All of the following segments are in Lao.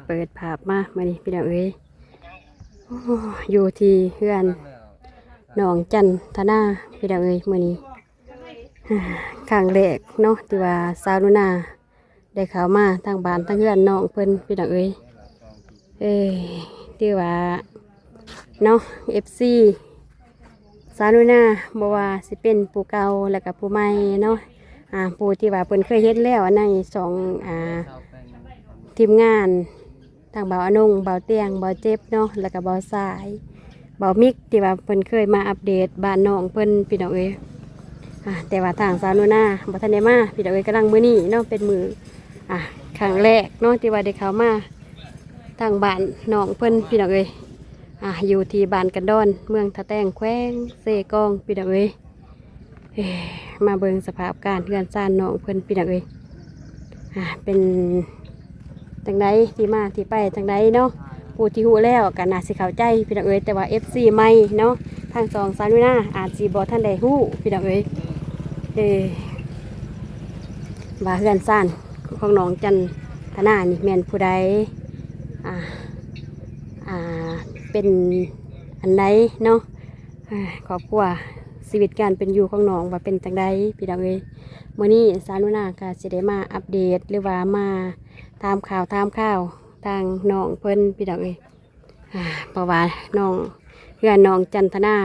ເປີດພາບມາມື້ນີ້ພີ່ນ້ອງເອີຍ ໂອ້ ຢູ່ທີ່ເຮືອນນ້ອງຈັນທະນາພີ່ນ້ອງເອີຍ ມື້ນີ້ ຄັ້ງແລກເນາະ ທີ່ວ່າສາວໜູນາໄດ້ເຂົ້າມາທາງບ້ານທາງເຮືອນນ້ອງເພິ່ນພີ່ນ້ອງເອີຍ ເອີ ຖືວ່າເນາະ ເອັຟຊີ ສາວໜູນາ ບໍ່ວ່າຊິເປັນຜູ້ເກົ່າ ແລ້ວກະຜູ້ໃໝ່ເນາະ ອ່າ ຜູ້ທີ່ວ່າເພິ່ນເຄີຍເຫັນແລ້ວໃນຊ່ອງ ອ່າ ທີມງານ ທາງບ່າວອານົງ ບ່າວຕຽງ ບ່າວເຈັບເນາະ ແລ້ວກະບ່າວຊາຍ ບ່າວມິກ ທີ່ວ່າເພິ່ນເຄີຍມາອັບເດດບ້ານນ້ອງເພິ່ນພີ່ນ້ອງເອີຍ ອ່າ ແຕ່ວ່າທາງສາວໜູນາບໍ່ທັນໄດ້ມາພີ່ນ້ອງເອີຍ ກຳລັງມື້ນີ້ເນາະ ເປັນມື້ ອ່າ ຄັ້ງແລກເນາະ ທີ່ວ່າໄດ້ເຂົ້າມາ ທາງບ້ານນ້ອງເພິ່ນພີ່ນ້ອງເອີຍ ອ່າ ຢູ່ທີ່ບ້ານກັນດອນ ເມືອງທ່າແຕງ ແຂວງເຊກອງພີ່ນ້ອງເອີຍ ເອີ ມາເບິ່ງສະພາບການເຮືອນຊານນ້ອງເພິ່ນພີ່ນ້ອງເອີຍ ອ່າ ເປັນຈັ່ງໃດ ທີ່ມາທີ່ໄປຈັ່ງໃດເນາະ ຜູ້ທີ່ຮູ້ແລ້ວກະໜ້າຊິເຂົ້າໃຈພີ່ນ້ອງເອີຍ ແຕ່ວ່າເອັຟຊີໃໝ່ເນາະ ທາງຊ່ອງສາວໜູນາອາດຊິບໍ່ທັນໄດ້ຮູ້ພີ່ນ້ອງເອີຍ ເອີ ວ່າເຮືອນຊານຂອງນ້ອງຈັນທະນານີ້ແມ່ນຜູ້ໃດ ອ່າ ອ່າ ເປັນອັນໃດເນາະ ເອີ ຄອບຄົວ ຊີວິດການເປັນຢູ່ຂອງນ້ອງວ່າເປັນຈັ່ງໃດພີ່ນ້ອງເອີຍ ມື້ນີ້ສາວໜູນາກະຊິໄດ້ມາອັບເດດ ຫຼືວ່າມາຖາມຂ່າວຖາມຄາວທາງນ້ອງເພິ່ນພີ່ນ້ອງເອີຍ ອ່າ ເພາະວ່ານ້ອງ ເຮືອນນ້ອງຈັນທະນາ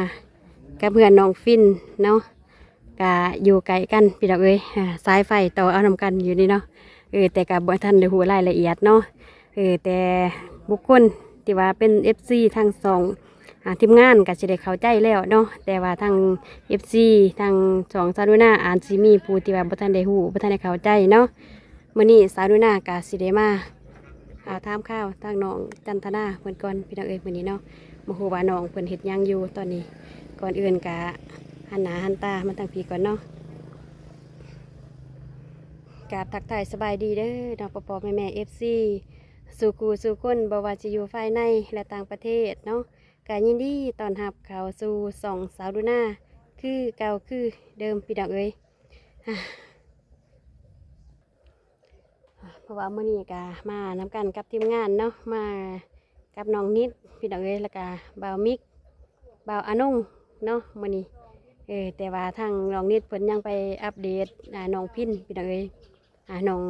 ກັບເຮືອນນ້ອງຟິນເນາະ ກະຢູ່ໃກ້ກັນພີ່ນ້ອງເອີຍ ອ່າ ສາຍໄຟຕໍ່ເອົານຳກັນຢູ່ນີ້ເນາະ ເອີ ແຕ່ກະບໍ່ທັນໄດ້ຮູ້ລາຍລະອຽດເນາະ ເອີ ແຕ່ບຸກຄົນທີ່ວ່າເປັນເອັຟຊີທາງຊ່ອງ ອ່າ ທີມງານກະຊິໄດ້ເຂົ້າໃຈແລ້ວເນາະ ແຕ່ວ່າທາງເອັຟຊີທາງຊ່ອງສາວໜູນາອາດຊິມີຜູ້ທີ່ວ່າບໍ່ທັນໄດ້ຮູ້ ບໍ່ທັນໄດ້ເຂົ້າໃຈເນາະ ມື້ນີ້ສາວໜູນາກະຊິໄດ້ມາ ອ່າ ຖາມຂ່າວທາງນ້ອງຈັນທະນາເພິ່ນກ່ອນພີ່ນ້ອງເອີຍ ມື້ນີ້ເນາະ ບໍ່ຮູ້ວ່ານ້ອງເພິ່ນເຮັດຫຍັງຢູ່ຕອນນີ້ ກ່ອນອື່ນກະຫັນໜ້າຫັນຕາມາທາງພີ້ກ່ອນເນາະ ກາບທັກທາຍສະບາຍດີເດີເນາະ ພໍ່ໆແມ່ໆ ເອັຟຊີ ສູ່ຄູ່ສູ່ຄົນ ບໍ່ວ່າຊິຢູ່ພາຍໃນ ແລະ ຕ່າງປະເທດເນາະ ກະຍິນດີຕ້ອນຮັບເຂົ້າສູ່ຊ່ອງສາວໜູນາຄືເກົ່າຄືເດີມພີ່ນ້ອງເອີຍ ເພາະວ່າມື້ນີ້ກະມານຳກັນກັບທີມງານເນາະ ມາກັບນ້ອງນິດພີ່ນ້ອງເອີຍ ແລ້ວກະບ່າວມິກ ບ່າວອານົງເນາະ ມື້ນີ້ ເອີ ແຕ່ວ່າທາງນ້ອງນິດເພິ່ນຍັງໄປອັບເດດ ອ່າ ນ້ອງພິນພີ່ນ້ອງເອີຍ ອ່າ ນ້ອງ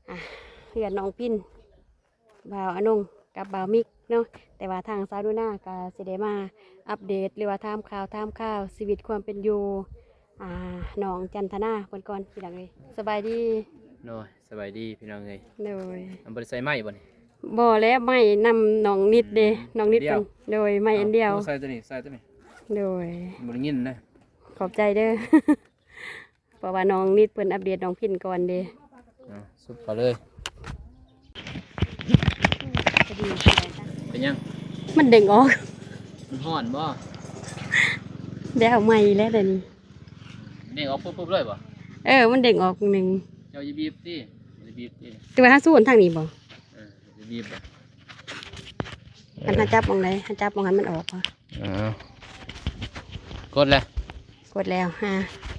ອ່າ ເຮືອນນ້ອງພິນ ບ່າວອານົງກັບບ່າວມິກເນາະ ແຕ່ວ່າທາງສາວໜູນາກະຊິໄດ້ມາອັບເດດ ຫຼືວ່າຖາມຂ່າວຖາມຄາວຊີວິດຄວາມເປັນຢູ່ ອ່າ ນ້ອງຈັນທະນາເພິ່ນກ່ອນພີ່ນ້ອງເອີຍ ສະບາຍດີ ໂດຍ ສະບາຍດີພີ່ນ້ອງເອີຍ ໂດຍ ບໍ່ໄດ້ໃສ່ໄມ້ບໍ່ນີ້ ບໍ່ແລ້ວ ໄມ້ນຳນ້ອງນິດເດ້ ອືມ ນ້ອງນິດເພິ່ນ ໂດຍ ໄມ້ອັນດຽວ ເອົາ ໃສ່ຕົວນີ້ ໃສ່ຕົວນີ້ ໂດຍ ບໍ່ໄດ້ຍິນນະ ຂອບໃຈເດີ ເພາະວ່ານ້ອງນິດເພິ່ນອັບເດດນ້ອງພິນກ່ອນເດ້ ອ່າ ສຸບເຂົ້າເລີຍ ເປັນຫຍັງ ມັນເດ້ງອອກ ມັນຮ້ອນບໍ່ ໄດ້ເອົາໃໝ່ແລ້ວເດນີ້ ເດ້ງອອກປຶບໆເລີຍບໍ່ ເອີ ມັນເດ້ງອອກໜຶ່ງ ເຈົ້າຢ່າບີບຕິ ຢ່າບີບຕິ ແຕ່ວ່າເຮົາສູນທາງນີ້ບໍ່ ເອີ ຢ່າບີບບໍ່ ອັນ ເອີ ເຮົາຈັບໝ່ອງໃດ ເຮົາຈັບໝ່ອງຫັ້ນມັນອອກບໍ່ ເອົາ ກົດແລ້ວ ກົດແລ້ວ ອ່າ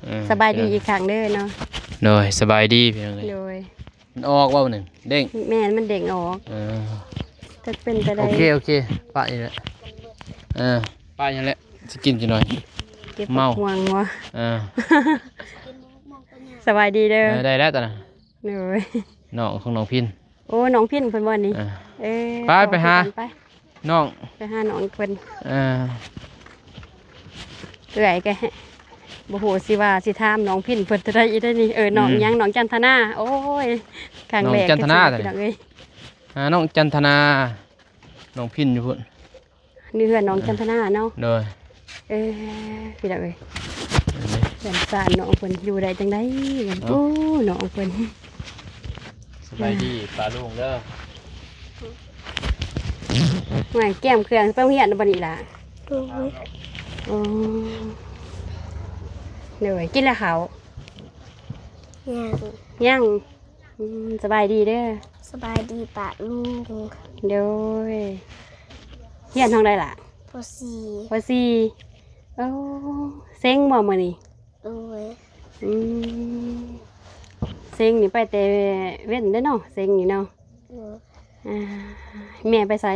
ເອີ ສະບາຍດີອີກຄັ້ງເດີເນາະ ໂດຍ ສະບາຍດີພີ່ນ້ອງເອີຍ ໂດຍ ມັນອອກບໍ່ໜຶ່ງ ເດ້ງ ແມ່ນ ມັນເດ້ງອອກ ເອີ ຈັກເປັນໄປໄດ້ ໂອເຄ ໂອເຄ ປະນີ້ແຫຼະ ເອີ ປະນີ້ແຫຼະ ຊິກິນຈັກໜ່ອຍ ເກັບໝາກມ່ວງບໍ່ ເອີ ສະບາຍດີເດີ ເອີ ໄດ້ແລ້ວຕອນນັ້ນ ໂດຍ ນ້ອງຂອງນ້ອງພິນ ໂອ້ ນ້ອງພິນເພິ່ນບໍ່ນີ້ ເອີ ເອີ ໄປ ໄປຫາ ໄປ ນ້ອງ ໄປຫານ້ອງເພິ່ນ ເອີ ເອື້ອຍກໍບໍ່ຮູ້ຊິວ່າຊິຖາມນ້ອງພິນເພິ່ນເທົ່າໃດອີກເດ້ນີ້ ເອີ ນ້ອງ ອືມ ຫຍັງ ນ້ອງຈັນທະນາ ໂອ້ຍ ຄັ້ງແລກ ນ້ອງຈັນທະນາ ພີ່ນ້ອງເອີຍ ຫານ້ອງຈັນທະນາ ນ້ອງພິນຢູ່ພຸ້ນ ນີ້ເຮືອນນ້ອງຈັນທະນາເນາະ ໂດຍ ເອີ ພີ່ນ້ອງເອີຍ ເອີ ເຮືອນຊານນ້ອງເພິ່ນຢູ່ໄດ້ຈັ່ງໃດ ເອົ້າ ໂອ້ ນ້ອງເພິ່ນ ສະບາຍດີປ້າລຸງເດີ ໂອ້ຍ ກຽມເຄື່ອງໄປໂຮງຮຽນແລ້ວບໍ່ນີ້ຫຼ້າ ໂດຍ ໂອ້ ໂດຍ ກິນແລ້ວເຂົ້າ ຍັງ ຍັງ ອືມ ສະບາຍດີເດີ ສະບາຍດີປ້າລຸງ ໂດຍ ຮຽນຫ້ອງໃດລະ? ປໍສີ່ ປໍສີ່ ໂອ້ ເສັງບໍ່ມື້ນີ້? ໂດຍ ອືມ ເສັງນີ້ໄປແຕ່ເວັນເດ້ເນາະ ເສັງນີ້ເນາະ ໂດຍ ອ່າ ແມ່ໄປໃສ?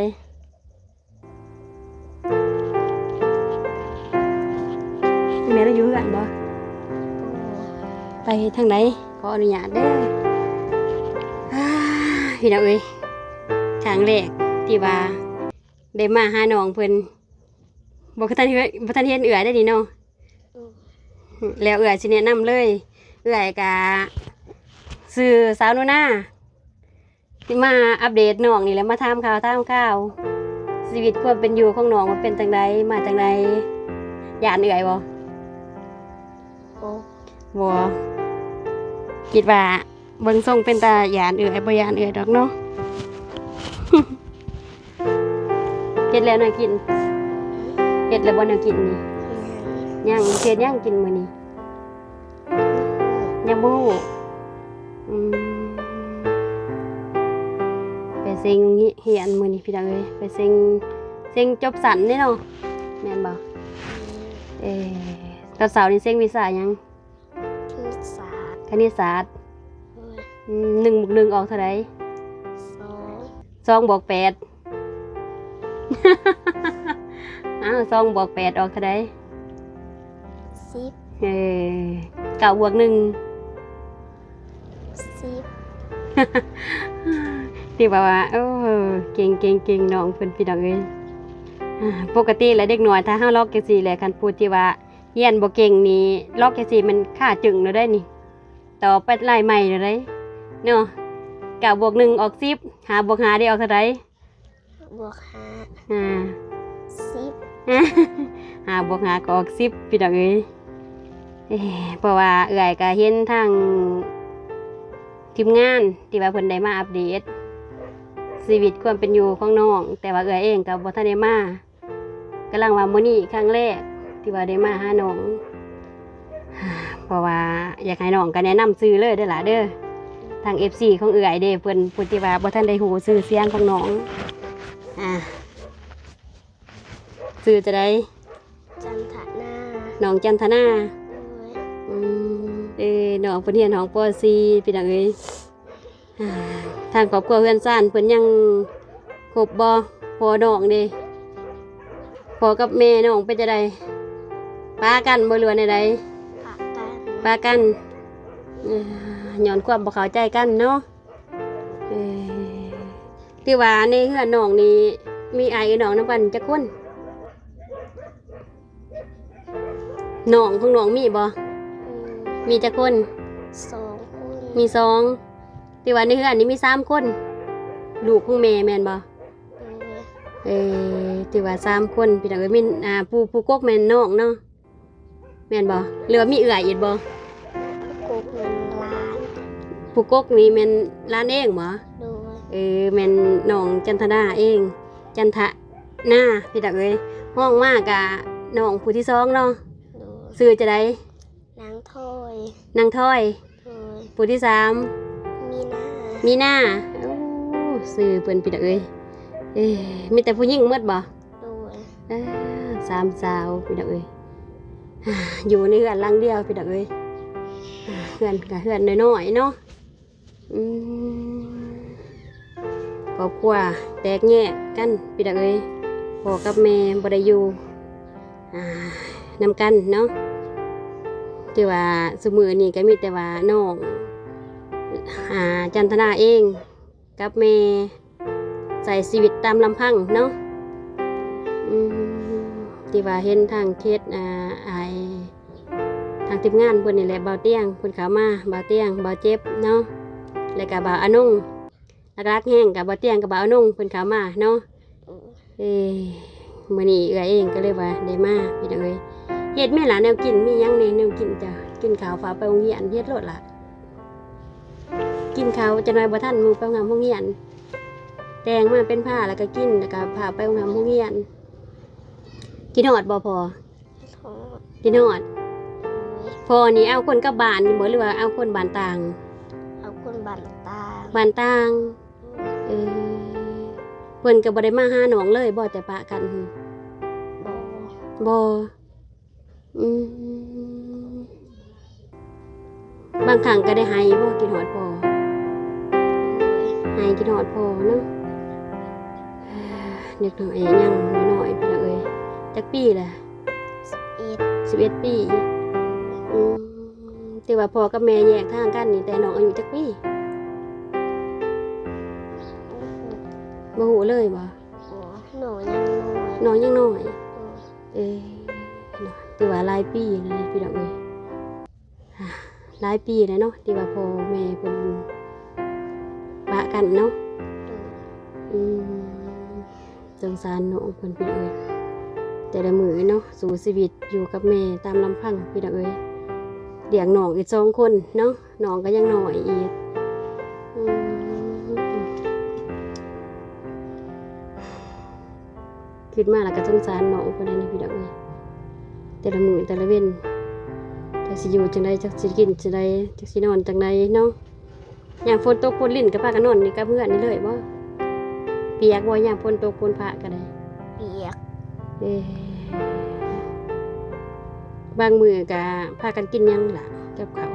ແມ່ລາວຢູ່ເຮືອນບໍ່? ໄປທາງໃດ? ຂໍອະນຸຍາດເດີ. ອ່າ ພີ່ນ້ອງເອີຍ ຄັ້ງແລກທີ່ວ່າໄດ້ມາຫານ້ອງເພິ່ນ ບໍ່ທັນເຫັນ ບໍ່ທັນເຫັນເອື້ອຍໄດ໋ນີ້ເນາະ. ແລ້ວເອື້ອຍຊິແນະນຳເລີຍ. ເອື້ອຍກະຊື່ສາວໜູນາ ຊິມາອັບເດດນ້ອງນີ້ແຫຼະ ມາຖາມຂ່າວຖາມຄາວ ຊີວິດຄວາມເປັນຢູ່ຂອງນ້ອງວ່າເປັນຈັ່ງໃດ ມາຈັ່ງໃດ. ຢ້ານເອື້ອຍບໍ່? ບໍ່ ບໍ່. ຄິດວ່າເບິ່ງຊົງເປັນຕາຢ້ານເອື້ອຍ ບໍ່ຢ້ານເອື້ອຍດອກເນາະ. ເຮັດແລ້ວໜ້ອຍກິນ? ເຮັດແລ້ວບໍ່ແນວກິນນີ້? ຍັງ. ຊິເຮັດຫຍັງກິນມື້ນີ້? ຍັງບໍ່ຮູ້. ອືມ ໄປເສັງຮຽນມື້ນີ້ພີ່ນ້ອງເອີຍ ໄປເສັງ ເສັງຈົບຊັ້ນເດ້ເນາະ ແມ່ນບໍ່? ເອີ ຕອນເຊົ້ານີ້ເສັງວິຊາຫຍັງ? ຄະນິດສາດ. ຄະນິດສາດ. ໂດຍ. ອືມ ໜຶ່ງບວກໜຶ່ງອອກເທົ່າໃດ? ສອງ. ສອງບວກແປດ. ອ້າວ ສອງບວກແປດອອກເທົ່າໃດ? ສິບ. ເອີ ເກົ້າບວກໜຶ່ງ? ສິບ. ຖືວ່າ ໂອ້ ເກັ່ງໆໆ ນ້ອງເພິ່ນ ພີ່ນ້ອງເອີຍ. ປົກກະຕິແລ້ວເດັກນ້ອຍ ຖ້າເຮົາລັອກຈັ່ງຊີ້ແຫຼະ ຄັນຜູ້ທີ່ວ່າຮຽນບໍ່ເກັ່ງນີ້ ລັອກຈັ່ງຊີ້ມັນຄາຈຶ້ງໂລດໄດ໋ນີ້ ຕໍ່ໄປລາຍໃໝ່ໂລດໄດ໋ເນາະ. ເກົ້າບວກໜຶ່ງອອກສິບ ຫ້າບວກຫ້າໄດ້ອອກເທົ່າໃດ? ບວກຫ້າ. ຫ້າ. ສິບ. ຫ້າບວກຫ້າກໍອອກສິບ ພີ່ນ້ອງເອີຍ. ເອີ ເພາະວ່າເອື້ອຍກໍເຫັນທາງທີມງານທີ່ວ່າເພິ່ນໄດ້ມາອັບເດດຊີວິດຄວາມເປັນຢູ່ຂອງນ້ອງ ແຕ່ວ່າເອື້ອຍເອງກໍບໍ່ທັນໄດ້ມາ. ກຳລັງວ່າມື້ນີ້ຄັ້ງແລກທີ່ວ່າໄດ້ມາຫານ້ອງ ເພາະວ່າຢາກໃຫ້ນ້ອງກໍແນະນຳຊື່ເລີຍເດີຫຼ້າເດີ ທາງເອັຟຊີຂອງເອື້ອຍເດ້ ເພິ່ນຜູ້ທີ່ວ່າບໍ່ທັນໄດ້ຮູ້ຊື່ສຽງຂອງນ້ອງ. ອ່າ ຊື່ຈັ່ງໃດ? ຈັນທະນາ. ນ້ອງຈັນທະນາ. ໂດຍ. ອືມ ເອີ ນ້ອງເພິ່ນຮຽນຫ້ອງ ປໍສີ່ ພີ່ນ້ອງເອີຍ. ອ່າ ທາງຄອບຄົວເຮືອນຊານເພິ່ນຍັງຄົບບໍ່? ພໍ່ນ້ອງເດ ພໍ່ກັບແມ່ນ້ອງເປັນຈັ່ງໃດ? ປະກັນບໍ່ ຫຼືວ່າແນວໃດ? ປະກັນ. ປະກັນ. ເອີ ຍ້ອນຄວາມບໍ່ເຂົ້າໃຈກັນເນາະ. ເອີ ຖືວ່າໃນເຮືອນນ້ອງນີ້ມີອ້າຍເອື້ອຍນ້ອງນຳກັນຈັກຄົນ? ນ້ອງຂອງນ້ອງມີບໍ່? ອືມ ມີຈັກຄົນ? ສອງຄົນ. ມີສອງ. ຖືວ່າໃນເຮືອນນີ້ມີສາມຄົນ ລູກຂອງແມ່ແມ່ນບໍ່? ໂດຍ. ເອີ ຖືວ່າສາມຄົນ ພີ່ນ້ອງເອີຍ. ມີ ອ່າ ຜູ້ ຜູ້ກົກແມ່ນນ້ອງເນາະ ແມ່ນບໍ່? ຫຼືວ່າມີເອື້ອຍອີກບໍ່? ຜູ້ກົກແມ່ນຫຼານ. ຜູ້ກົກນີ້ແມ່ນຫຼານເອງບໍ່? ໂດຍ. ເອີ ແມ່ນນ້ອງຈັນທະນາເອງ ຈັນທະນາ ພີ່ນ້ອງເອີຍ. ຮອງມາກະນ້ອງຜູ້ທີສອງເນາະ. ໂດຍ. ຊື່ຈັ່ງໃດ? ນາງທອຍ. ນາງທອຍ. ໂດຍ. ຜູ້ທີສາມ? ມີນາ. ມີນາ. ໂອ້ ຊື່ເພິ່ນ ພີ່ນ້ອງເອີຍ. ເອີ ມີແຕ່ຜູ້ຍິງໝົດບໍ່? ໂດຍ. ເອີ ສາມສາວ ພີ່ນ້ອງເອີຍ. ຢູ່ໃນເຮືອນຫຼັງດຽວ ພີ່ນ້ອງເອີຍ. ເຮືອນກະເຮືອນນ້ອຍໆເນາະ. ອືມ ຄອບຄົວແຕກແຍກກັນ ພີ່ນ້ອງເອີຍ. ພໍ່ກັບແມ່ບໍ່ໄດ້ຢູ່ ອ່າ ນຳກັນເນາະ. ຖືວ່າຊຸມື້ນີ້ກໍມີແຕ່ວ່ານ້ອງ ອ່າ ຈັນທະນາເອງກັບແມ່ໃຊ້ຊີວິດຕາມລຳພັງເນາະ. ອືມ ທີ່ວ່າເຫັນທາງເຂດ ອ່າ ອ້າຍ ທາງທີມງານເພິ່ນນີ້ແຫຼະ ບ່າວຕຽງເພິ່ນເຂົ້າມາ ບ່າວຕຽງ ບ່າວເຈັບເນາະ ແລ້ວກະບ່າວອານົງ. ຫຼັກໆແຮງກະບ່າວຕຽງກັບບ່າວອານົງເພິ່ນເຂົ້າມາເນາະ. ເອີ ມື້ນີ້ເອື້ອຍເອງກໍເລີຍວ່າໄດ້ມາ ພີ່ນ້ອງເອີຍ. ເຮັດແມ່ຫຼ້າແນວກິນ ມີຫຍັງແດ່ແນວກິນ? ເຈົ້າກິນເຂົ້າ ຟ້າວໄປໂຮງຮຽນ ເຮັດໂລດຫຼ້າ. ກິນເຂົ້າຈັກໜ່ອຍບໍ່ທັນໝູ່ໄປໂຮງຮຽນ. ແຕ່ງມາເປັນພາ ແລ້ວກໍກິນ ແລ້ວກໍພາໄປໂຮງຮຽນ. ຄິດຮອດບໍ່ພໍ່? ຄິດຮອດ. ຄິດຮອດ. ໂດຍ. ພໍ່ນີ້ເອົາຄົນກັບບ້ານນີ້ບໍ່ ຫຼືວ່າເອົາຄົນບ້ານຕ່າງ? ເອົາຄົນບ້ານຕ່າງ. ບ້ານຕ່າງ. ໂດຍ. ເອີ ເພິ່ນກໍບໍ່ໄດ້ມາຫານ້ອງເລີຍບໍ່ ແຕ່ປະກັນ? ບໍ່. ບໍ່. ອືມ ບາງຄັ້ງກໍໄດ້ໄຫ້ບໍ່? ຄິດຮອດພໍ່. ໂດຍ. ໄຫ້ ຄິດຮອດພໍ່ເນາະ. ເດັກນ້ອຍຍັງນ້ອຍໆ ພີ່ນ້ອງເອີຍ. ຈັກປີລະ? ສິບເອັດ ສິບເອັດປີ. ອືມ ຖືວ່າພໍ່ກັບແມ່ແຍກທາງກັນນີ້ ແຕ່ນ້ອງອາຍຸຈັກປີ? ບໍ່ຮູ້ເລີຍບໍ່? ບໍ່ ນ້ອງຍັງນ້ອຍ ນ້ອງຍັງນ້ອຍ. ໂດຍ. ເອີ ເນາະ ຖືວ່າຫຼາຍປີແລ້ວພີ່ນ້ອງເອີຍ ຫຼາຍປີແລ້ວເນາະ ທີ່ວ່າພໍ່ແມ່ເພິ່ນປະກັນເນາະ. ໂດຍ. ອືມ ສົງສານນ້ອງເພິ່ນພີ່ນ້ອງເອີຍ ແຕ່ລະມື້ເນາະ ສູ້ຊີວິດຢູ່ກັບແມ່ຕາມລຳພັງພີ່ນ້ອງເອີຍ ລ້ຽງນ້ອງອີກສອງຄົນເນາະ ນ້ອງກໍຍັງນ້ອຍອີກ. ອືມ ຄິດມາແລ້ວກໍສົງສານນ້ອງເພິ່ນນີ້ພີ່ນ້ອງເອີຍ ແຕ່ລະມື້ແຕ່ລະເວັນ ຈັກຊິຢູ່ຈັ່ງໃດ ຈັກຊິກິນຈັ່ງໃດ ຈັກຊິນອນຈັ່ງໃດເນາະ. ຍາມຝົນຕົກຝົນລິນກໍພາກັນນອນຢູ່ກັບເຮືອນນີ້ເລີຍບໍ່? ປຽກບໍ່ຍາມຝົນຕົກຝົນຟ້າກໍໄດ້? ປຽກ. ເອີ ບາງມື້ກໍພາກັນກິນຫຍັງລະກັບເຂົ້າ?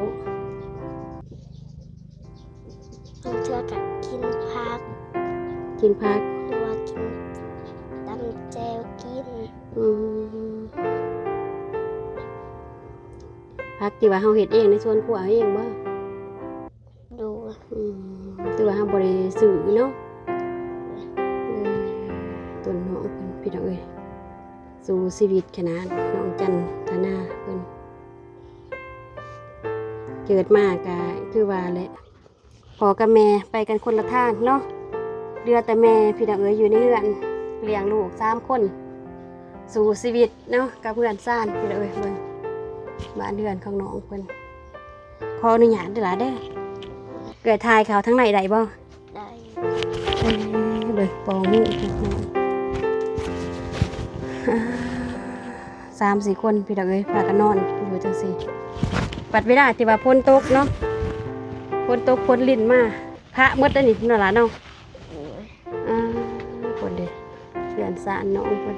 ບາງເທື່ອກໍກິນຜັກ ກິນຜັກ ຫຼືວ່າກິນຕຳແຈ່ວກິນ. ອືມ ຜັກທີ່ວ່າເຮົາເຮັດເອງໃນສວນຄົວເຮົາເອງບໍ່? ໂດຍ. ອືມ ຖືວ່າເຮົາບໍ່ໄດ້ຊື້ເນາະ. ເອີ ຕົ້ນນ້ອງເພິ່ນພີ່ນ້ອງເອີຍ ສູ້ຊີວິດຂະໜາດ ນ້ອງຈັນທະນາເພິ່ນ ເກີດມາກະຄືວ່າແຫຼະ ພໍ່ກັບແມ່ໄປກັນຄົນລະທາງເນາະ ເຫຼືອແຕ່ແມ່ພີ່ນ້ອງເອີຍຢູ່ໃນເຮືອນ ລ້ຽງລູກສາມຄົນ ສູ້ຊີວິດເນາະ ກັບເຮືອນຊານພີ່ນ້ອງເອີຍ. ເບິ່ງບ້ານເຮືອນຂອງນ້ອງເພິ່ນ ຂໍອະນຸຍາດເດີຫຼ້າເດີ ເອື້ອຍຖ່າຍເຂົ້າທາງໃນໄດ້ບໍ່? ໄດ້. ເອີ ເບິ່ງປອງໝູ່ ສາມສີ່ຄົນພີ່ນ້ອງເອີຍ ພາກັນນອນຢູ່ຈັ່ງຊີ້ ບັດເວລາທີ່ວ່າຝົນຕົກເນາະ ຝົນຕົກຝົນລິນມາ ພະໝົດເດ້ນີ້ເນາະຫຼານເນາະ. ໂດຍ. ອ່າ ເພິ່ນເດ້ ເຮືອນຊານນ້ອງເພິ່ນ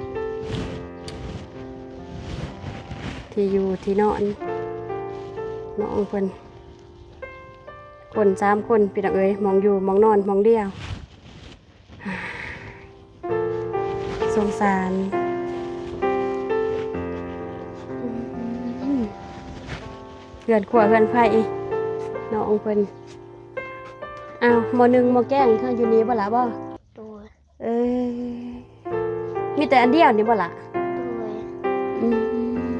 ທີ່ຢູ່ທີ່ນອນນ້ອງເພິ່ນ ຄົນສາມຄົນພີ່ນ້ອງເອີຍ ໝ່ອງຢູ່ໝ່ອງນອນໝ່ອງດຽວ. ສົງສານ ເຮືອນຄົວເຮືອນໄຟນ້ອງເພິ່ນ. ອ້າວ ໝໍ້ໜຶ້ງໝໍ້ແກງເຮົາຢູ່ນີ້ບໍ່ລະ? ບໍ່. ໂດຍ. ເອີ ມີແຕ່ອັນດຽວນີ້ບໍ່ລະ? ໂດຍ. ອືມ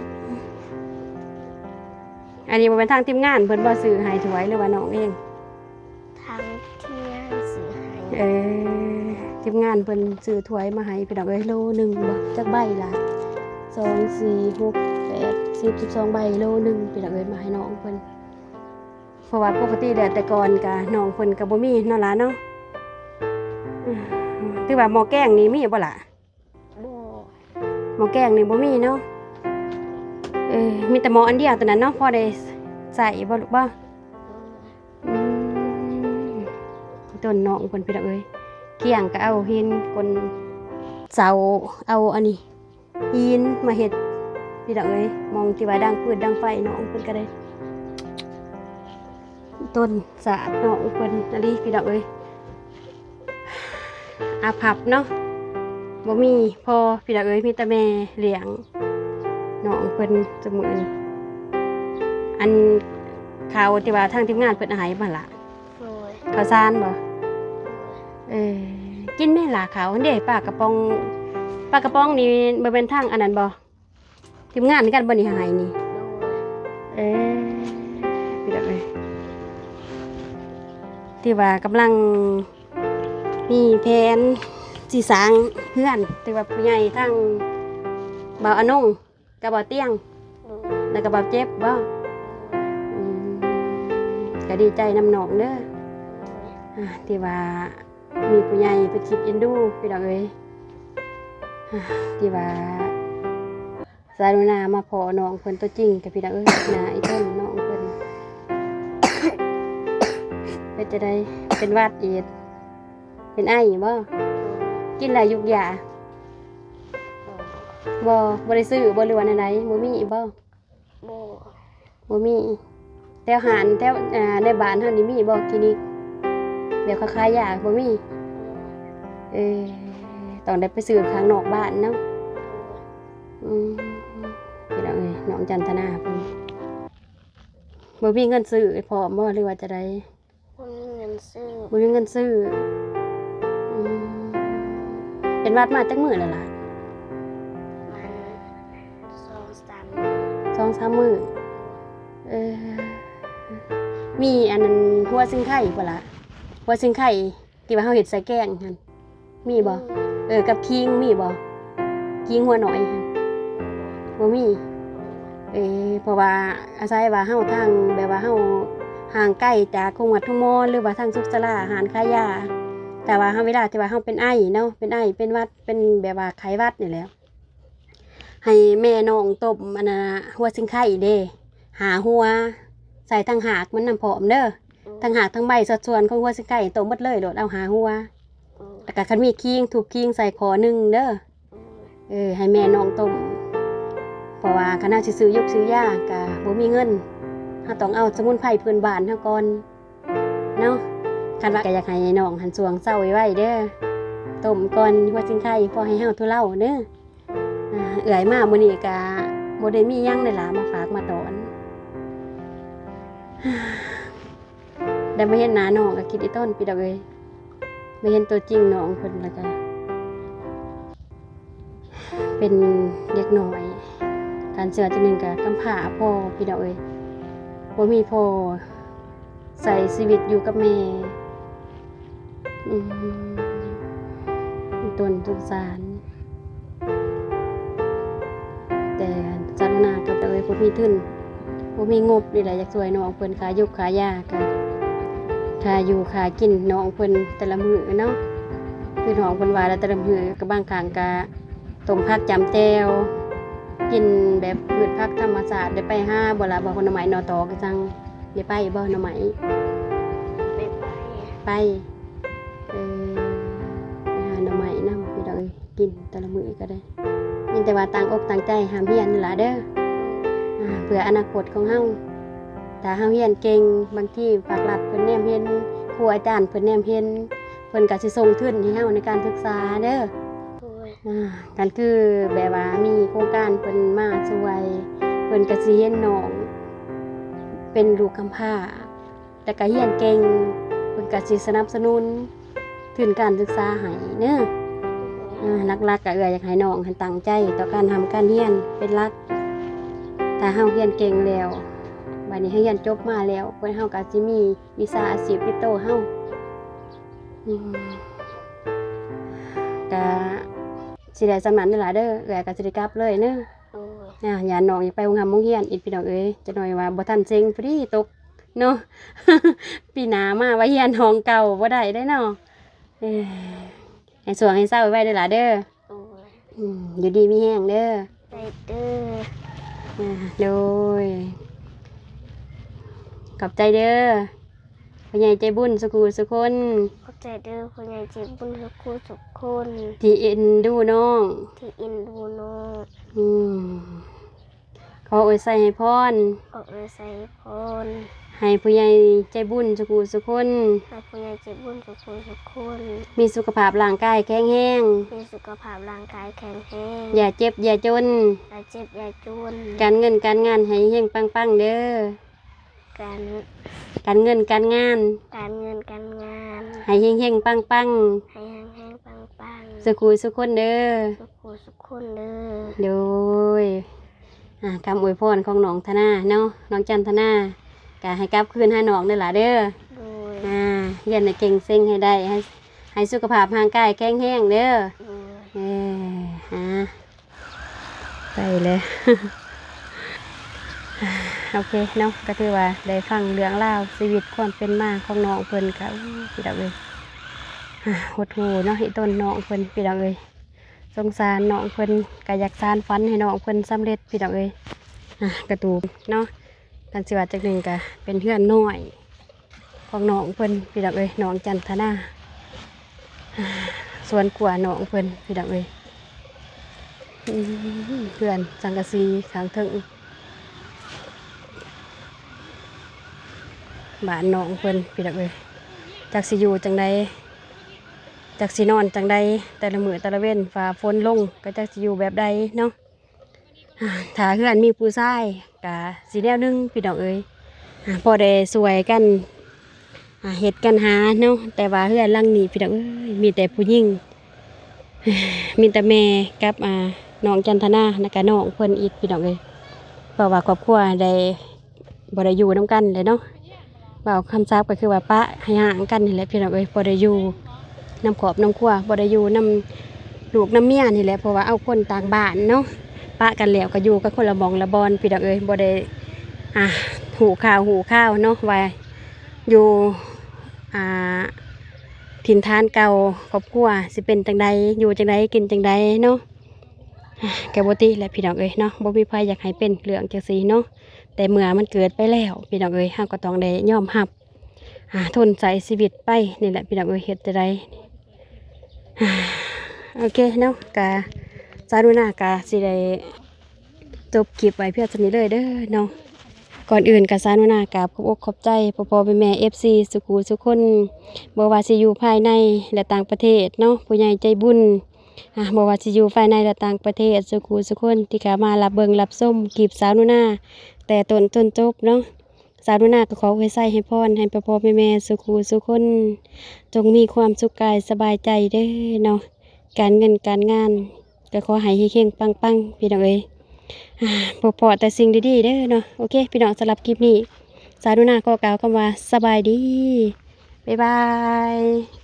ອັນນີ້ບໍ່ແມ່ນທາງທີມງານເພິ່ນບໍ່ຊື້ໃຫ້ຖ້ວຍ ຫຼືວ່ານ້ອງເອງ? ທາງທີມງານຊື້ໃຫ້. ເອີ ທີມງານເພິ່ນຊື້ຖ້ວຍມາໃຫ້ພີ່ນ້ອງເອີຍ ໂລໜຶ່ງບໍ່ ຈັກໃບລະ? ສອງ ສີ່ ຫົກ ແປດ ສິບ ສິບສອງໃບ ໂລໜຶ່ງພີ່ນ້ອງເອີຍ ມາໃຫ້ນ້ອງເພິ່ນ. ເພາະວ່າປົກກະຕິແລ້ວແຕ່ກ່ອນກະນ້ອງເພິ່ນກະບໍ່ມີເນາະຫຼານເນາະ. ອືມ ຖືວ່າໝໍ້ແກງນີ້ມີບໍ່ລະ? ບໍ່. ໝໍ້ແກງນີ້ບໍ່ມີເນາະ. ເອີ ມີແຕ່ໝໍ້ອັນດຽວຕົວນັ້ນເນາະ ພໍໄດ້ໃຊ້ບໍ່ລູກບໍ່? ອືມ ຕົ້ນນ້ອງເພິ່ນພີ່ນ້ອງເອີຍ ກຽງກໍເອົາຫີນກົ້ນເສົາ ເອົາອັນນີ້ ຫີນມາເຮັດພີ່ນ້ອງເອີຍ ໝ່ອງທີ່ວ່າດັງຟືນດັງໄຟ ນ້ອງເພິ່ນກໍໄດ້ ຕົ້ນສາດນ້ອງເພິ່ນອີ່ຫຼີພີ່ນ້ອງເອີຍ. ອາພັບເນາະ ບໍ່ມີພໍ່ພີ່ນ້ອງເອີຍ ມີແຕ່ແມ່ລ້ຽງນ້ອງເພິ່ນຊຸມື້ນີ້. ອັນເຂົ້າທີ່ວ່າທາງທີມງານເພິ່ນເອົາໃຫ້ບໍ່ລະ? ໂດຍ. ເຂົ້າສານບໍ່? ໂດຍ. ເອີ ກິນແມ່ລະເຂົ້າ. ເດ້ ປາກະປ໋ອງ ປາກະປ໋ອງນີ້ບໍ່ແມ່ນທາງອັນນັ້ນບໍ່? ທີມງານຄືກັນບໍ່ນີ້ໃຫ້ນີ້? ໂດຍ. ເອີ ພີ່ນ້ອງເອີຍ ທີ່ວ່າກຳລັງມີແຜນຊິສ້າງເຮືອນ ທີ່ວ່າຜູ້ໃຫຍ່ທາງບ່າວອານົງ ກັບບ່າວຕຽງ ໂດຍ ແລ້ວກໍບ່າວເຈັບບໍ່? ໂດຍ. ອືມ ກໍດີໃຈນຳນ້ອງເດີ ໂດຍ ອ່າ ທີ່ວ່າມີຜູ້ໃຫຍ່ເພິ່ນຄິດເອັນດູ ພີ່ນ້ອງເອີຍ ອ່າ ທີ່ວ່າ ສາວໜູນາມາພໍ້ນ້ອງເພິ່ນຕົວຈິງ ກັບພີ່ນ້ອງເອີຍ ໜ້າອີ່ຕົນນ້ອງເພິ່ນ ເປັນຈັ່ງໃດ? ເປັນຫວັດອີກ ເປັນໄອບໍ່? ກິນແລ້ວຢູກຢາ? ບໍ່ ບໍ່ໄດ້ຊື້ບໍ່ ຫຼືວ່າແນວໃດ? ບໍ່ມີອີກບໍ່? ບໍ່ ບໍ່ມີ. ແຖວຮ້ານ ແຖວ ອ່າ ໃນບ້ານເຮົານີ້ມີບໍ່ ຄລີນິກ ແບບເຂົາຂາຍຢາ? ບໍ່ມີ. ເອີ ຕ້ອງໄດ້ໄປຊື້ຂ້າງນອກບ້ານເນາະ. ອືມ ພີ່ນ້ອງເອີຍ ນ້ອງຈັນທະນາເພິ່ນບໍ່ມີເງິນຊື້ພ້ອມບໍ່ ຫຼືວ່າຈັ່ງໃດ? ບໍ່ມີເງິນຊື້. ບໍ່ມີເງິນຊື້. ອືມ ເປັນຫວັດມາຈັກມື້ແລ້ວລະ? ປະມານສອງສາມມື້. ສອງສາມມື້. ເອີ ມີອັນນັ້ນຫົວຊິງໄຄບໍ່ລະ? ຫົວຊິງໄຄ ທີ່ວ່າເຮົາເຮັດໃສ່ແກງຫັ້ນ ມີບໍ່? ເອີ ກັບຂີງມີບໍ່? ຂີງຫົວໜ້ອຍຫັ້ນ ບໍ່ມີ. ເອີ ເພາະວ່າອາໄສວ່າເຮົາທາງ ແບບວ່າເຮົາຫ່າງໄກຈາກໂຮງໝໍໂຮງໝໍ ຫຼືວ່າທາງສຸກສາລາ ຮ້ານຂາຍຢາ. ແຕ່ວ່າເຮົາ ເວລາທີ່ວ່າເຮົາເປັນໄອເນາະ ເປັນໄອ ເປັນຫວັດ ເປັນແບບວ່າໄຂ້ຫວັດນີ້ແຫຼະ ໃຫ້ແມ່ນ້ອງຕົ້ມອັນນັ້ນ ຫົວຊິງໄຄເດ້ ຫ້າຫົວ ໃສ່ທັງຮາກມັນນຳພ້ອມເດີ. ອືມ ທັງຮາກທັງໃບ ສັດສ່ວນຂອງຫົວຊິງໄຄຕົ້ມໝົດເລີຍໂລດ ເອົາຫ້າຫົວ. ອືມ ແລ້ວກະຄັນມີຂີງ ທຸບຂີງໃສ່ຂໍ້ໜຶ່ງເດີ. ອືມ ເອີ ໃຫ້ແມ່ນ້ອງຕົ້ມ ເພາະວ່າຄັນເຮົາຊິຊື້ຢົກຊື້ຢາກະບໍ່ມີເງິນ ເຮົາຕ້ອງເອົາສະໝຸນໄພພື້ນບ້ານເຮົາກ່ອນເນາະ. ຄັນວ່າກະຢາກໃຫ້ນ້ອງຫັ້ນຊ່ວງເຊົ້າໄວໆເດີ ຕົ້ມກ່ອນຫົວຊິງໄຄ ພໍໃຫ້ເຮົາທຸເລົາເດີ. ອ່າ ເອື້ອຍມາມື້ນີ້ກະບໍ່ໄດ້ມີຫຍັງເດ້ລະ ມາຝາກມາຕ້ອນ ໄດ້ມາເຫັນໜ້ານ້ອງກະຄິດອີ່ຕົນ ພີ່ນ້ອງເອີຍ ມາເຫັນຕົວຈິງນ້ອງເພິ່ນ ແລ້ວກະເປັນເດັກນ້ອຍ ການເຊື່ອຈັ່ງໜຶ່ງກະກຳພ້າພໍ່ ພີ່ນ້ອງເອີຍ ບໍ່ມີພໍ່ ໃຊ້ຊີວິດຢູ່ກັບແມ່. ອືມ ຕົນສົງສານ ແຕ່ຊາວນາກະເອີຍ ບໍ່ມີທຶນ ບໍ່ມີງົບນີ້ແຫຼະ ຢາກຊ່ວຍນ້ອງເພິ່ນຄ່າຢູ່ຄ່າຢາ ກະຄ່າຢູ່ຄ່າກິນນ້ອງເພິ່ນແຕ່ລະມື້ເນາະ. ຄືນ້ອງເພິ່ນວ່າແຫຼະ ແຕ່ລະມື້ກະບາງຄັ້ງກະຕົ້ມຜັກຈ້ຳແຈ່ວ ກິນແບບພືດຜັກທຳມະຊາດ ໄດ້ໄປຫາບໍ່ລະ ບໍ່ ໜໍ່ໄມ້ໜໍ່ຕໍກະຈັ່ງ ໄດ້ໄປບໍ່ໜໍ່ໄມ້? ໄດ້ໄປ ໄປ ເອີ ໄປຫາໜໍ່ໄມ້ນຳ ພີ່ນ້ອງເອີຍ ກິນແຕ່ລະມື້ກະໄດ້ ມີແຕ່ວ່າຕັ້ງອົກຕັ້ງໃຈຮ່ຳຮຽນນີ້ລະເດີ ອ່າ ເພື່ອອະນາຄົດຂອງເຮົາ. ຖ້າເຮົາຮຽນເກັ່ງ ບາງທີພາກລັດເພິ່ນແນມເຫັນ ຄູອາຈານເພິ່ນແນມເຫັນ ເພິ່ນກະຊິສົ່ງທຶນໃຫ້ເຮົາໃນການສຶກສາເດີ. ໂດຍ ອ່າ ກະຄືແບບວ່າມີໂຄງການເພິ່ນມາຊ່ວຍ ເພິ່ນກະຊິເຫັນນ້ອງເປັນລູກກຳພ້າ ແຕ່ກະຮຽນເກັ່ງ ເພິ່ນກະຊິສະໜັບສະໜູນທຶນການສຶກສາໃຫ້ເນີ. ອ່າ ຫຼັກໆກະເອື້ອຍຢາກໃຫ້ນ້ອງຫັ້ນຕັ້ງໃຈຕໍ່ການຮ່ຳການຮຽນເປັນຫຼັກ. ຖ້າເຮົາຮຽນເກັ່ງແລ້ວ ບາດນີ້ເຮົາຮຽນຈົບມາແລ້ວ ເພິ່ນ ເຮົາກະຊິມີວິຊາອາຊີບຕິດໂຕເຮົາ. ອືມ ກະຊິໄດ້ສ່ຳນັ້ນເດີລະເດີ ເອື້ອຍກະຊິໄດ້ກັບເລີຍເນີ. ໂດຍ ອ່າ ຢ້ານນ້ອງຢາກໄປໂຮງຮ່ຳໂຮງຮຽນອີກ ພີ່ນ້ອງເອີຍ ຈັກໜ້ອຍວ່າບໍ່ທັນເສັງ ພໍດີຕົກເນາະ ປີໜ້າມາວ່າຮຽນຫ້ອງເກົ່າບໍ່ໄດ້ເດ້ເນາະ. ເອີ ໃຫ້ຊ່ວງໃຫ້ເຊົາໄວໆເດີລະເດີ. ໂດຍ ອືມ ຢູ່ດີມີແຮງເດີ. ໄດ້ເດີ ອ່າ ໂດຍ ຂອບໃຈເດີ ຜູ້ໃຫຍ່ໃຈບຸນສຸຄູ່ສຸຄົນ. ຂອບໃຈເດີ ຜູ້ໃຫຍ່ໃຈບຸນສຸຄູ່ສຸຄົນ ທີ່ເອັນດູນ້ອງ ທີ່ເອັນດູນ້ອງ. ອືມ ຂໍອວຍໄຊໃຫ້ພອນ ຂໍອວຍໄຊໃຫ້ພອນ ໃຫ້ຜູ້ໃຫຍ່ໃຈບຸນສຸຄູ່ສຸຄົນ ໃຫ້ຜູ້ໃຫຍ່ໃຈບຸນສຸຄູ່ສຸຄົນ ມີສຸຂະພາບຮ່າງກາຍແຂງແຮງ ມີສຸຂະພາບຮ່າງກາຍແຂງແຮງ ຢ່າເຈັບຢ່າຈົນ ຢ່າເຈັບຢ່າຈົນ ການເງິນການງານໃຫ້ເຮັງໆປັງໆເດີ. ການ ການເງິນການງານ ການເງິນການງານ ໃຫ້ເຮັງໆປັງໆ ໃຫ້ເຮັງໆປັງໆ ສຸຄູ່ສຸຄົນເດີ ສຸຄູ່ສຸຄົນເດີ. ໂດຍ ອ່າ ຄຳອວຍພອນຂອງນ້ອງທະນາເນາະ ນ້ອງຈັນທະນາ ກະໃຫ້ກັບຄືນຫານ້ອງເດີຫຼ້າເດີ. ໂດຍ ອ່າ ຮຽນໃຫ້ເກັ່ງເສັງໃຫ້ໄດ້ ໃຫ້ ໃຫ້ສຸຂະພາບຮ່າງກາຍແຂງແຮງເດີ. ໂດຍ ເອີ ອ່າ ໄປແລ້ວ ໂອເຄເນາະ ກໍຖືວ່າໄດ້ຟັງເລື່ອງລາວຊີວິດຄວາມເປັນມາຂອງນ້ອງເພິ່ນ ກໍ ໂອ້ ພີ່ນ້ອງເອີຍ ຫົດຫູ່ເນາະ ອີ່ຕົນນ້ອງເພິ່ນ ພີ່ນ້ອງເອີຍ. ສົງສານນ້ອງເພິ່ນ ກໍຢາກສານຝັນໃຫ້ນ້ອງເພິ່ນສຳເລັດ ພີ່ນ້ອງເອີຍ. ອ່າ ກະຕູເນາະ ຄັນຊິວ່າຈັກໜຶ່ງກະເປັນເຮືອນນ້ອຍຂອງນ້ອງເພິ່ນ ພີ່ນ້ອງເອີຍ ນ້ອງຈັນທະນາ. ອ່າ ສວນກົວນ້ອງເພິ່ນ ພີ່ນ້ອງເອີຍ. ອືມ ເຮືອນສັງກະສີຂ້າງເທິງ ບ້ານນ້ອງເພິ່ນ ພີ່ນ້ອງເອີຍ. ຈັກຊິຢູ່ຈັ່ງໃດ? ເ ຈັກຊິນອນຈັ່ງໃດ ແຕ່ລະມື້ແຕ່ລະເວັນ ຟ້າຝົນລົງ ກໍຈັກຊິຢູ່ແບບໃດເນາະ. ອ່າ ຖ້າເຮືອນມີຜູ້ຊາຍກະຊິແນວໜຶ່ງພີ່ນ້ອງເອີຍ ອ່າ ພໍໄດ້ຊ່ວຍກັນ ອ່າ ເຮັດກັນຫາເນາະ. ແຕ່ວ່າເຮືອນຫຼັງນີ້ພີ່ນ້ອງເອີຍ ມີແຕ່ຜູ້ຍິງ ມີແຕ່ແມ່ກັບ ອ່າ ນ້ອງຈັນທະນາ ແລ້ວກະນ້ອງເພິ່ນອີກພີ່ນ້ອງເອີຍ ເພາະວ່າຄອບຄົວໄດ້ ບໍ່ໄດ້ຢູ່ນຳກັນແຫຼະເນາະ. ເວົ້າຄຳສັບກໍຄືວ່າປະໃຫ້ຮ້າງກັນນີ້ແຫຼະພີ່ນ້ອງເອີຍ ບໍ່ໄດ້ຢູ່ນຳຄອບນຳຄົວ ບໍ່ໄດ້ຢູ່ນຳລູກນຳເມຍນີ້ແຫຼະ ເພາະວ່າເອົາຄົນຕ່າງບ້ານເນາະ ປະກັນແລ້ວກໍຢູ່ກັນຄົນລະໝ່ອງລະບ່ອນພີ່ນ້ອງເອີຍ ບໍ່ໄດ້ ອ່າ ຮູ້ຂ່າວຮູ້ຂ່າວເນາະ ວ່າຢູ່ ອ່າ ຖິ່ນຖານເກົ່າ ຄອບຄົວຊິເປັນຈັ່ງໃດ ຢູ່ຈັ່ງໃດ ກິນຈັ່ງໃດເນາະ. ກໍບໍ່ຕິແຫຼະພີ່ນ້ອງເອີຍເນາະ ບໍ່ມີໃຜຢາກໃຫ້ເປັນເລື່ອງຈັ່ງຊີ້ເນາະ ແຕ່ເມື່ອມັນເກີດໄປແລ້ວພີ່ນ້ອງເອີຍ ເຮົາກໍຕ້ອງໄດ້ຍອມຮັບ ອ່າ ທົນໃຊ້ຊີວິດໄປນີ້ແຫຼະພີ່ນ້ອງເອີຍ ເຮັດຈັ່ງໃດ. ໂອເຄເນາະ ກະສາວໜູນາກະຊິໄດ້ຈົບຄລິບໄວ້ພຽງສ່ຳນີ້ເລີຍເດີເນາະ. ກ່ອນອື່ນກະສາວໜູນາກາບຂອບອົກຂອບໃຈພໍ່ໆແມ່ໆ ເອັຟຊີ ສູ່ຄູ່ສູ່ຄົນ ບໍ່ວ່າຊິຢູ່ພາຍໃນ ແລະ ຕ່າງປະເທດເນາະ ຜູ້ໃຫຍ່ໃຈບຸນ ອ່າ ບໍ່ວ່າຊິຢູ່ພາຍໃນ ແລະ ຕ່າງປະເທດ ສູ່ຄູ່ສູ່ຄົນທີ່ເຂົ້າມາຮັບເບິ່ງຮັບຊົມຄລິບສາວໜູນາ ແຕ່ຕົ້ນຈົນຈົບເນາະ. ສາວໜູນາກໍຂໍອວຍໄຊໃຫ້ພອນໃຫ້ພໍ່ໆແມ່ໆ ສູ່ຄູ່ສູ່ຄົນ ຈົ່ງມີຄວາມສຸກກາຍສະບາຍໃຈເດີເນາະ ການເງິນການງານກໍຂໍໃຫ້ເຮັງໆປັງໆ ພີ່ນ້ອງເອີຍ ອ່າ ພົບພໍ້ແຕ່ສິ່ງດີໆເດີເນາະ. ໂອເຄພີ່ນ້ອງ ສຳລັບຄລິບນີ້ ສາວໜູນາຂໍກ່າວຄຳວ່າສະບາຍດີ ບາຍບາຍ.